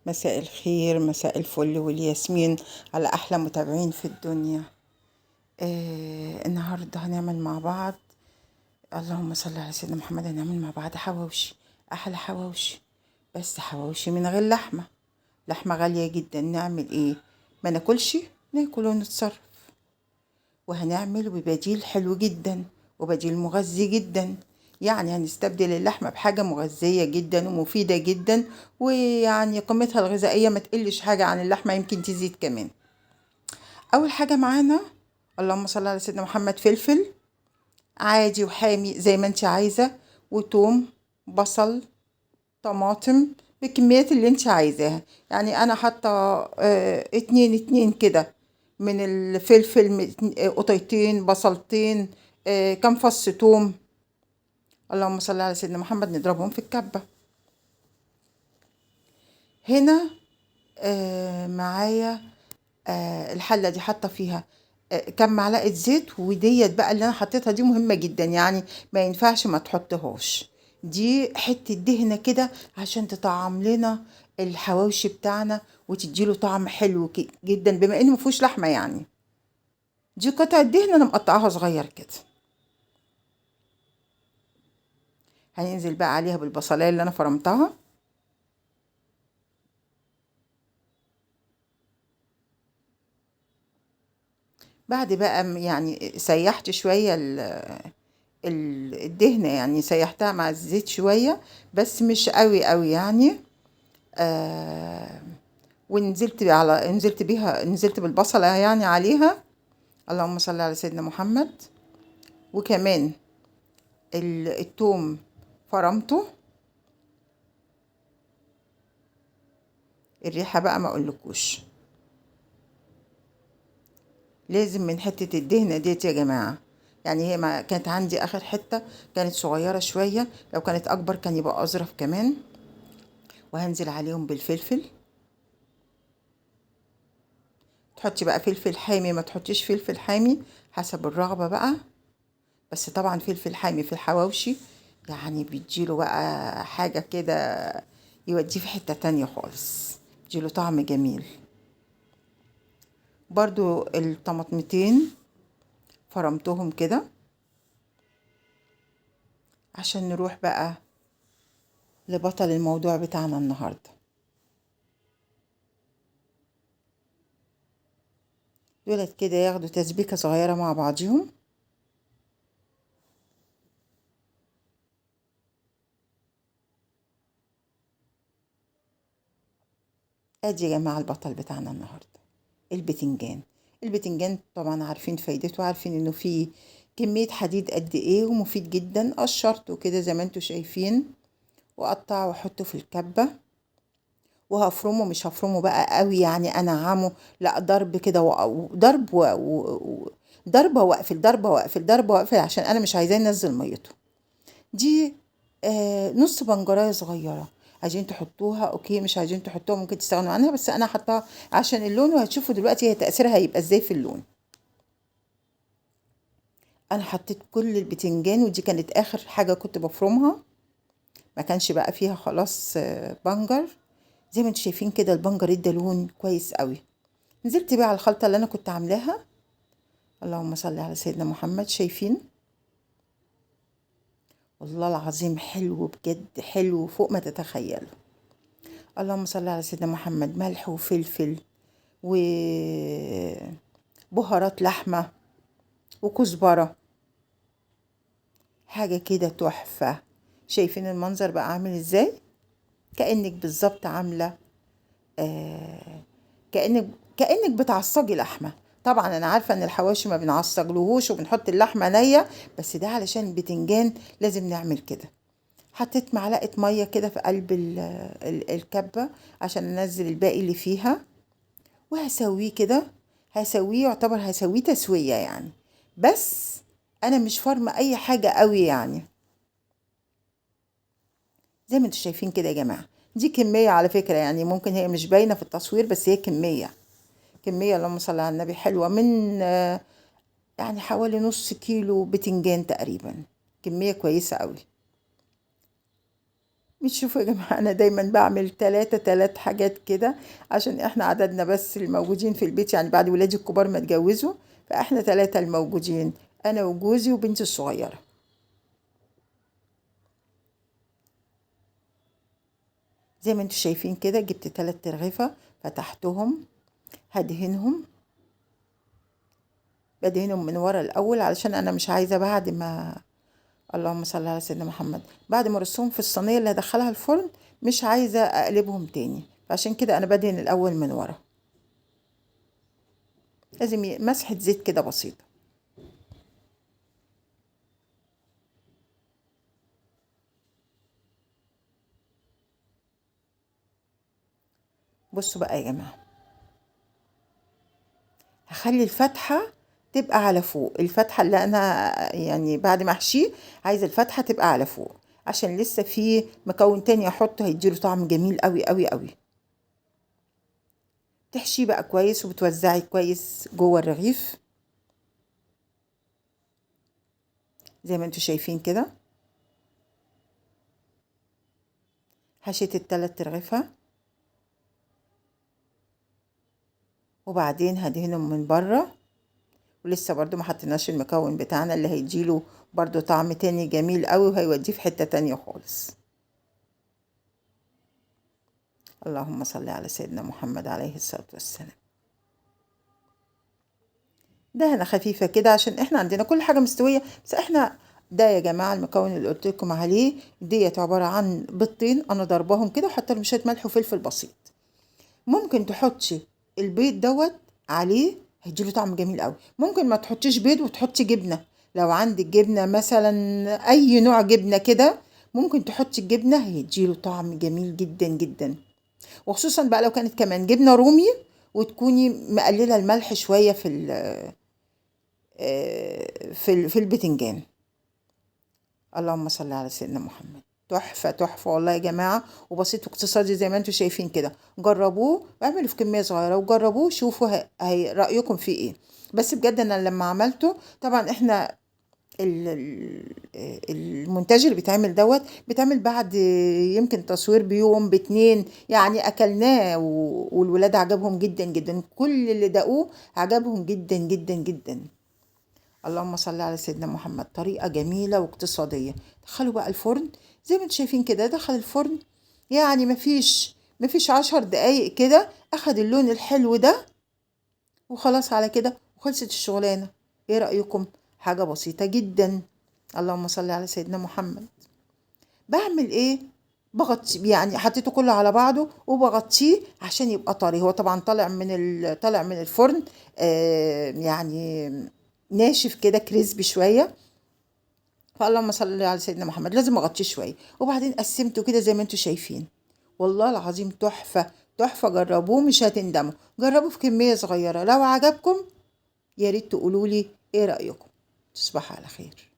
مساء الخير، مساء الفل والياسمين على أحلى متابعين في الدنيا. النهاردة هنعمل مع بعض، اللهم صل على سيدنا محمد، هنعمل مع بعض حواوشي، أحلى حواوشي، بس حواوشي من غير لحمة. لحمة غالية جدا، نعمل ايه؟ ما ناكلش، ناكل ونتصرف. وهنعمل ببديل حلو جدا وبديل مغذي جدا، يعني هنستبدل اللحمة بحاجة مغذية جدا ومفيدة جدا، ويعني قيمتها الغذائية ما تقلش حاجة عن اللحمة، يمكن تزيد كمان. أول حاجة معانا، اللهم صل على سيدنا محمد، فلفل عادي وحامي زي ما انت عايزة، وتوم، بصل، طماطم بالكميات اللي انت عايزاها. يعني انا حاطه اتنين اتنين كده من الفلفل، قطيتين، بصلتين، كام فص توم. اللهم صل على سيدنا محمد. نضربهم في الكبة. هنا معايا الحلة دي حاطة فيها كام معلقة زيت، وديت بقى اللي انا حطيتها دي مهمة جدا، يعني ما ينفعش ما تحطهاش. دي حتة دهنة كده عشان تطعم لنا الحواوشي بتاعنا وتديله طعم حلو جدا، بما انه مفيهوش لحمة. يعني دي قطعة دهنة انا مقطعاها صغير كده. هننزل بقى عليها بالبصلايه اللي انا فرمتها. بعد بقى يعني سيحت شوية الدهنة، يعني سيحتها مع الزيت شوية بس مش قوي قوي يعني. ونزلت على، نزلت بيها، نزلت بالبصلة يعني عليها. اللهم صل على سيدنا محمد. وكمان التوم فرمته. الريحة بقى ما اقولكوش، لازم من حتة الدهنة ديت يا جماعة. يعني هي ما كانت عندي اخر حتة، كانت صغيرة شوية، لو كانت اكبر كان يبقى اظرف كمان. وهنزل عليهم بالفلفل. تحطي بقى فلفل حامي، ما تحطيش فلفل حامي حسب الرغبة بقى، بس طبعا فلفل حامي في الحواوشي يعني بيديله بقى حاجة كده يوديه في حتة تانية خالص، بيديله طعم جميل. برضو الطماطمتين فرمتهم كده عشان نروح بقى لبطل الموضوع بتاعنا النهاردة. دولت كده ياخدوا تسبيكة صغيرة مع بعضيهم. ادي يا جماعة البطل بتاعنا النهاردة، البتنجان. البتنجان طبعا عارفين فايدته، عارفين انه فيه كمية حديد قد ايه ومفيد جدا. قشرته كده زي ما انتوا شايفين، واقطعه واحطه في الكبة، وهفرمه. مش هفرمه بقى قوي يعني انعمه، لا، ضرب كده ضرب ضربة واقفل، ضربة واقفل، ضربة واقفل، عشان انا مش عايزاه ينزل ميته. دي نص بنجرايه صغيرة، عايزين تحطوها okay، مش عايزين تحطوها ممكن تستغنوا عنها، بس انا حطاها عشان اللون، وهتشوفوا دلوقتي هي تأثيرها هيبقى ازاي في اللون. انا حطيت كل البتنجان، ودي كانت اخر حاجة كنت بفرمها، ما كانش بقى فيها خلاص بنجر. زي ما انتم شايفين كده البنجر ادى لون كويس قوي. نزلت بقى على الخلطة اللي انا كنت عاملاها. اللهم صل على سيدنا محمد. شايفين؟ والله العظيم حلو بجد، حلو فوق ما تتخيلوا. اللهم صل على سيدنا محمد. ملح وفلفل وبهارات لحمة وكزبرة، حاجة كده تحفة. شايفين المنظر بقى عامل ازاي؟ كأنك بالظبط عاملة، كأنك بتعصجي لحمة. طبعا انا عارفة ان الحواشي ما بنعصجلهوش وبنحط اللحمة نية، بس ده علشان البتنجان لازم نعمل كده. حطيت معلقة مية كده في قلب الكبة عشان انزل الباقي اللي فيها، وهسويه كده. هسويه يعتبر هسويه تسوية يعني، بس انا مش فارمة اي حاجة قوي يعني. زي ما انتوا شايفين كده يا جماعة، دي كمية على فكرة، يعني ممكن هي مش باينة في التصوير بس هي كمية، كمية اللهم صل على النبي حلوة، من يعني حوالي نص كيلو بتنجان تقريبا، كمية كويسة قوي. مش شوفوا يا جماعة، أنا دايما بعمل تلات حاجات كده عشان احنا عددنا بس الموجودين في البيت، يعني بعد ولادي الكبار ما اتجوزوا فاحنا 3 الموجودين، أنا وجوزي وبنتي الصغيرة. زي ما انتوا شايفين كده جبت 3 ترغيفة، فتحتهم هدهنهم، بدهنهم من ورا الأول علشان أنا مش عايزة بعد ما، اللهم صل على سيدنا محمد، بعد ما ارصهم في الصينية اللي هدخلها الفرن مش عايزة أقلبهم تاني، فعشان كده أنا بدهن الأول من ورا. لازم مسحة زيت كده بسيطة. بصوا بقى يا جماعة، هخلي الفتحة تبقى على فوق، الفتحة اللي أنا يعني بعد ما أحشيه عايزة الفتحة تبقى على فوق عشان لسه في مكون تاني أحطه هيديله طعم جميل قوي قوي قوي. تحشيه بقى كويس وبتوزعي كويس جوه الرغيف زي ما انتوا شايفين كده. حشيت التلات رغيفة وبعدين هدهنهم من بره، ولسه برضو ما حطيناش المكون بتاعنا اللي هيديله برضو طعم تاني جميل قوي وهيوديه في حتة تانية خالص. اللهم صل على سيدنا محمد عليه الصلاة والسلام. دهنة خفيفة كده عشان احنا عندنا كل حاجة مستوية، بس احنا ده يا جماعة المكون اللي قلت لكم عليه ديت عبارة عن بيضتين انا ضرباهم كده وحاطه لهم شوية ملح وفلفل بسيط. ممكن تحطي البيض دوت عليه هيديله طعم جميل قوي. ممكن ما تحطيش بيض وتحطي جبنة، لو عندك جبنة مثلا اي نوع جبنة كده ممكن تحطي الجبنة هيديله طعم جميل جدا جدا، وخصوصا بقى لو كانت كمان جبنة رومي وتكوني مقللة الملح شوية في البتنجان. اللهم صل على سيدنا محمد. تحفة تحفة والله يا جماعة، وبسيط واقتصادي زي ما انتم شايفين كده. جربوه واعملوا في كمية صغيرة وجربوه شوفوا رأيكم فيه ايه. بس بجد انا لما عملته، طبعا احنا المونتاج اللي بيتعمل دوت بيتعمل بعد يمكن تصوير بيوم باتنين، يعني اكلناه والولاد عجبهم جدا جدا، كل اللي دقوه عجبهم جدا جدا جدا. اللهم صل على سيدنا محمد. طريقة جميلة واقتصادية. دخلوا بقى الفرن زي ما انتم شايفين كده، دخل الفرن يعني مفيش 10 دقايق كده اخد اللون الحلو ده وخلاص على كده وخلصت الشغلانة. ايه رأيكم؟ حاجة بسيطة جدا. اللهم صل على سيدنا محمد. بعمل ايه؟ بغطي، يعني حطيته كله على بعضه وبغطيه عشان يبقى طري. هو طبعا طالع من الفرن، يعني ناشف كده كريسبي شوية، فاللهم صل على سيدنا محمد لازم اغطيه شوية. وبعدين قسمته كده زي ما انتم شايفين. والله العظيم تحفة تحفة، جربوه مش هتندموا. جربوه في كمية صغيرة، لو عجبكم يا ريت تقولوا لي ايه رأيكم. تصبحوا على خير.